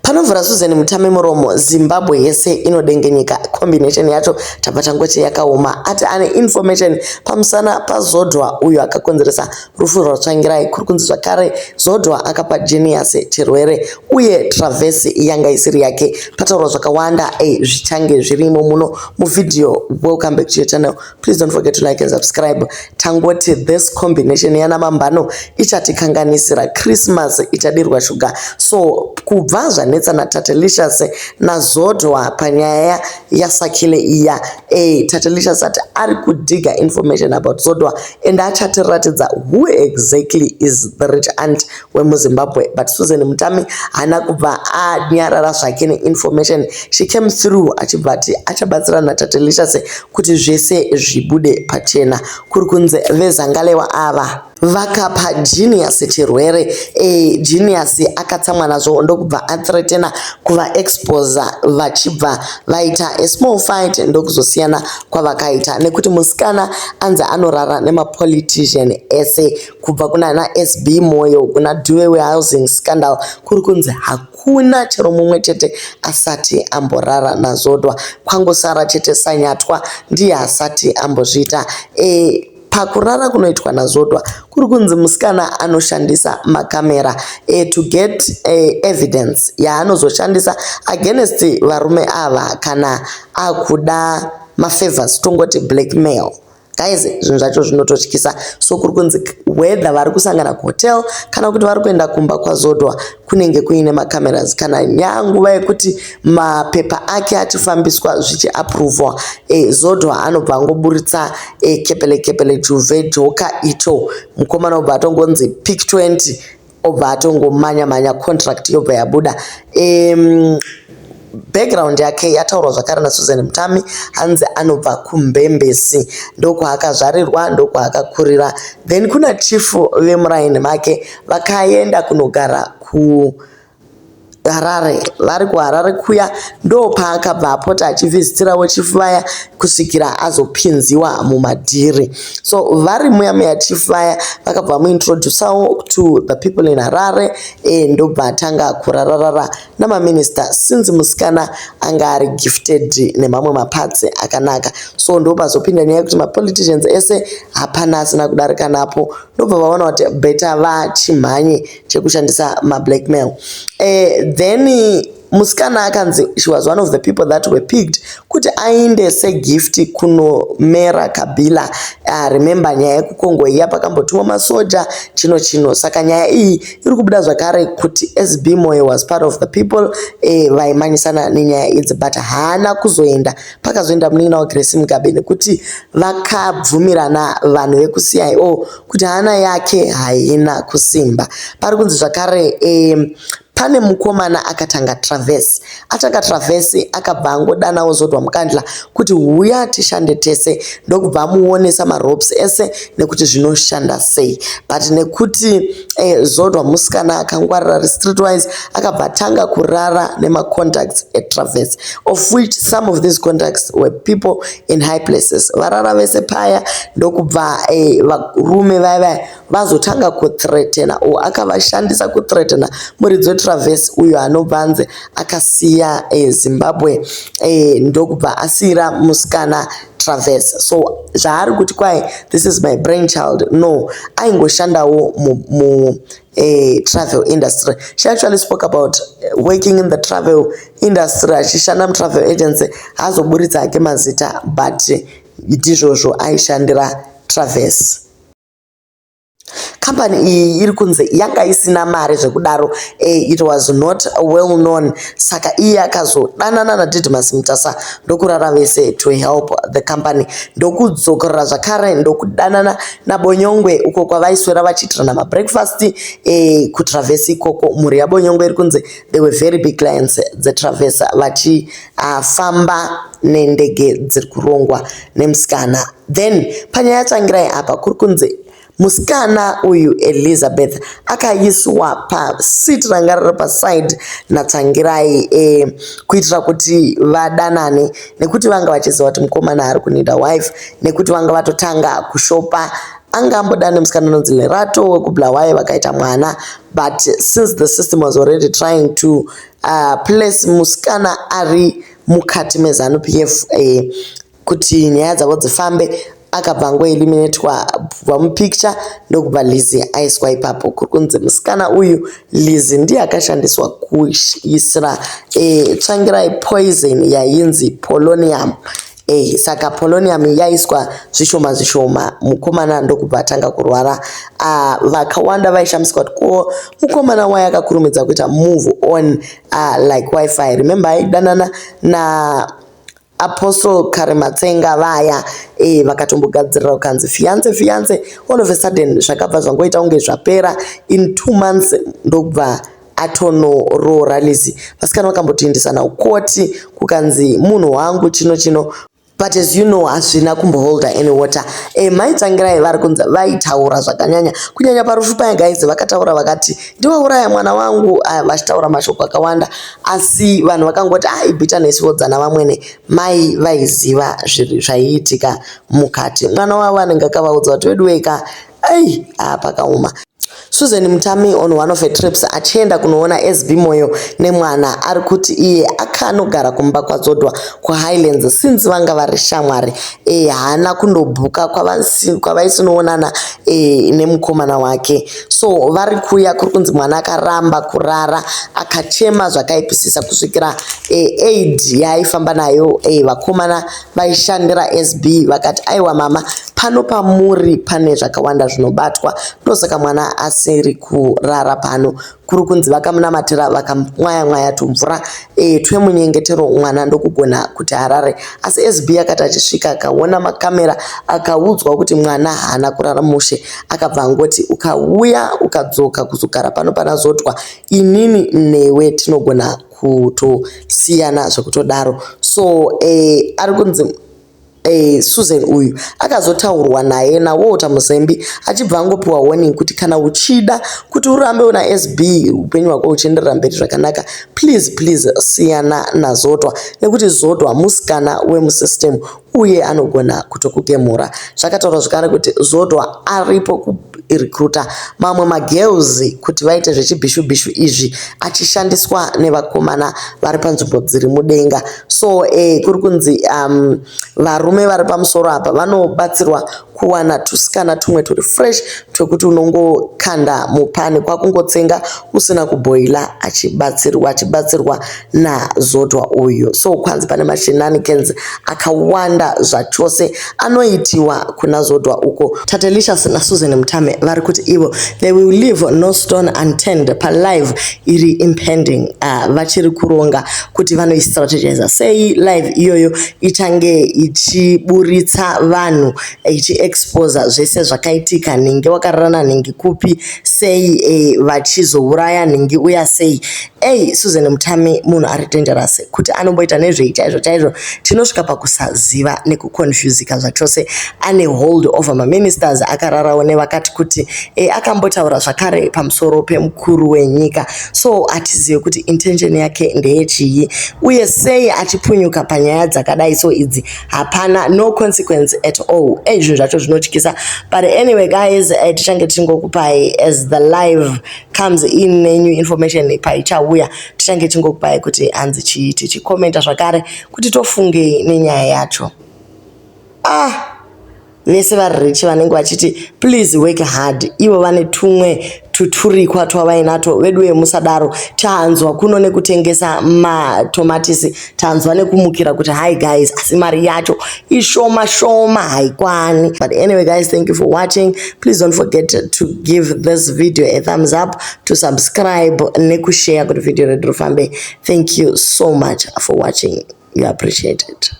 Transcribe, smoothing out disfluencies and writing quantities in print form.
Panovhura Susan Mutami muromo, Zimbabwe yese inodengenyeka. Combination yacho tabva tangoti yakaoma. Ati ane information pamusana paZodwa uyo akakonzeresa rufu rwaTsvangirai. Kuri kunzi zvakare Zodwa akapa Genius chirwere uye Traverse yanga isiri yake. Pataurwa zvakawanda zvichange zvirimo muno muvhidhiyo. Welcome back to your channel. Please don't forget to like and subscribe. Tangoti this combination yana Mambano ichatikanganisira Christmas, ichadirwa shuga. So kubva zvanetsa naTatelicious naZodwa panyaya yaSakile iya, Tatelicious ati ari kudhiga information about Zodwa and achatiratidza who exactly is the rich aunt wemuZimbabwe. But Susan Mutami haana kubva anyarara zvake neinformation. She came through achibva ati achabatsira naTatelicious kuti zvese zvibude pachena. Kuri kunzi vezangalewa ava vakapa Genius chirwere. Genius akatsamwa nazvo ndokubva athreatena kuvaexposa, vachibva vaita a small fight, ndokuzosiyana kwavakaita nekuti musikana anzi anorara nemapolitician ese, kubva kuna naSB Moyo kuna Dube housing scandal. Kuri kunzi hakuna chero mumwe chete asati amborara naZodwa, kwangosara chete Sanyatwa ndiye asati ambozviita. Pakurara kunoitwa naZodwa, kuri kunzi musikana anoshandisa makamera to get evidence yaanozoshandisa against varume ava kana akuda mafavors, tongoti blackmail. Guys, zvinhu zvacho zvinototyisa. So kuri kunzi whether vari kusangana kuhotel kana kuti vari kuenda kumba kwaZodwa, kunenge kuine macameras. Kana nyanguva yekuti mapepa ake achifambiswa zvichiaprovwa, Zodwa anobva angoburitsa kepele kepele juve joka icho, mukomana obva atongonzi pick 20, obva atongomanya manya, contract yobva yabuda. Background yake yataurwa zvakare naSusan Mutami. Hanzi anobva kuMbembesi, ndokwaakazvarirwa, ndokwaakakurira. Then kuna chief vemuraini make vakaenda kunogara kuHarare. Vari kuHarare kuya ndopaakabva apota achivhizitirawo chief vaya kusvikira azopinziwa mumadhiri. So vari muya muya, chief vaya vakabva vamuintroducawo to the people in Harare, ndobva atanga kurararara namaminista, since musikana anga ari gifted nemamwe maparts akanaka. So ndopazopinda nyaya yekuti mapoliticians ese hapana asina kudarika napo. Ndobva vaona kuti better vachimhanye chekushandisa mablackmail. Then musikana akanzi she was one of the people that were picked kuti ainde segift kunomera Kabila. Remember nyaya yekuKongo iya, pakambotumwa masoja chino chino. Saka nyaya iyi iri kubuda zvakare kuti SB Moyo was part of the people vaimanyisana nenyaya idzi, but haana kuzoenda. Pakazoenda munin'ina waGrace Mugabe nekuti vakabvumirana vanhu vekuCIO kuti hana yake haina kusimba. Pari kunzi zvakare pane mukomana akatanga Traverse. Atanga Traverse, akabva angodanawo Zodwa Mukandla kuti huya tishande tese, ndokubva amuonesa maropes ese nekuti zvinoshanda sei. But nekuti Zodwa musikana akangwarira, streetwise, akabva atanga kurara nemacontacts eTraverse, of which some of these contacts were people in high places. Varara vese paya, ndokubva varume vaya vaya vazotanga kuthreatena o akavashandisa kuthreatena muridzi weTraverse uyo anobva anzi akasiya Zimbabwe, ndokubva asiyira musikana Traverse. So zvaari kuti kwai "This is my brain child", no, aingoshandawo mu travel industry. She actually spoke about working in the travel industry, achishanda mutravel agency. Haazoburitsa hake mazita, but ndizvozvo, aishandira Traverse. Kambani iyi iri kunzi yanga isina mari zvekudaro. It was not well known. Saka iye akazodanana naDidymus Mutasa, ndokurara vese to help the company, ndokudzokorora zvakare, ndokudanana naBonyongwe uko kwavaiswera vachiitirana mabreakfast kuTraverse ikoko. Mhuri yaBonyongwe iri kunzi they were very big clients dzeTraverse, vachifamba nendege dziri kurongwa nemusikana. Then panyaya yaTsvangirai apa, kuri kunzi musikana uyu Elizabeth akaiswa paseat ranga riri paside naTsvangirai kuitira kuti vadanane, nekuti vanga vachiziva kuti mukomana ari kuneeda wife, nekuti vanga vatotanga kushopa. Anga ambodana nemusikana anonzi Lerato wekuBulawayo, vakaita mwana, but since the system was already trying to place musikana ari mukati meZANU PF kuti nyaya dzavo dzifambe, akabva angoeliminatwa kubva mupicture, ndokubva Lizzy aiswa ipapo. Kuri kunzi musikana uyu Lizzy ndiye akashandiswa kuisira Tsvangirai poison yainzi polonium. Saka polonium yaiswa zvishoma zvishoma, mukomana ndokubva atanga kurwara. Vakawanda vaishamiswa kuti ko mukomana wai akakurumidza kuita move on like wifi. Remember, aidanana na Apostle Karimatsenga vaya, vakatombogadzirira kukanzi fiance fiance. All of a sudden zvakabva zvangoita kunge zvapera in 2 months, ndokubva atonoroora Lizzy. Vasikana vakambotoendesana kukoti, kukanzi munhu wangu chino chino, but as you know, hazvina kumboholda any water. Mai Tsvangirai vari kunzi vaitaura zvakanyanya, kunyanya parufu paya, guys. Vakataura vakati, "Ndiwauraya mwana wangu," vachitaura mashoko akawanda, asi vanhu vakangoti, "Ai, bitterness wodzana vamwene." Mai vaiziva zvaiitika mukati. Mwana wavo anenge akavaudza kuti, "Weduweka, ai, pakaoma." Susan Mutami, on one of her trips achienda kunoona SB Moyo nemwana, ari kuti iye akanogara kumba kwaZodwa kuHighlands since vanga vari shamwari. Haana kundobhuka kwavaisinoonana nemukomana wake. So vari kuya, kuri kunzi mwana akaramba kurara, akachema zvakaipisisa kusvikira aid yaaifamba nayo, vakomana vaishandira SB vakati, "Aiwa mama, pano pamuri pane zvakawanda zvinobatwa, ndosaka mwana asiri kurara pano." Kuri kunzi vakamunamatira, vakamwaya mwaya tumvura twemunyengetero, mwana ndokugona kuti arare. Asi SB akati achisvika akaona makamera, akaudzwa kuti mwana haana kurara mushe, akabva angoti, "Ukauya ukadzoka kuzogara pano pana Zodwa, inini newe tinogona kutosiyana zvekutodaro." So ari kunzi Susan uyu akazotaurwa naye naWalter Muzembi, achibva angopiwa warning kuti kana uchida kuti urambe una SB, upenyu hwako huchienderera mberi zvakanaka, please, please siyana naZodwa, nekuti Zodwa musikana wemusystem uye anogona kutokugemura. Zvakataurwa zvakare kuti Zodwa aripo kurecruita mamwe magirls kuti vaite zvechibhishu bhishu izvi, achishandiswa nevakomana vari panzvimbo dziri mudenga. So kuri kunzi varume vari pamusoro apa vanobatsirwa kuwana tusikana tumwe turi fresh twekuti unongokanda mupani kwakungotsenga usina kubhoila, achibatsirwa naZodwa uyu. So kwanzi pane mashenanigans akawanda zvachose anoitiwa kuna Zodwa uko. Tatelicious naSusan Mutame vari kuti ivo they will leave no stone unturned palive iri impending. Vachiri kuronga kuti vanoistrategiza sei live iyoyo ichange ichiburitsa vanhu, ichiexposa zvese zvakaitika, nhingi wakarara nanhingi kupi, sei vachizouraya nhingi uya sei. Ei, Susan Mutame munhu ari dangerous, kuti anomboita nezvei chaizvo chaizvo tinosvika pakusaziva nekuconfusika zvachose. Ane hold over maministers, akararawo nevakati kuti akambotaura zvakare pamusoro pemukuru wenyika. So hatizive kuti intention yake ndeyechii uye sei achipunyuka panyaya dzakadai. So idzi hapana no consequence at all. Ei, zvinhu zvacho zvinotyisa. But anyway guys, tichange tichingokupai as the live comes in nenew information. Paichauya tichange tichingokupai kuti hanzi chii, tichikomenta zvakare kuti tofungei nenyaya yacho. Ah, vese vari rich vanenge vachiti, "Please work hard," ivo vane tumwe tuturikwa twavainato. Vedu musadaro. Tanzwa kuno nekutengesa matomatisi, tanzwa nekumukira kuti hi guys, asi mari yacho ishoma shoma, haikwani. But anyway guys, thank you for watching. Please don't forget to give this video a thumbs up, to subscribe nekushare kuti video redu rifambe. Thank you so much for watching. You appreciate it.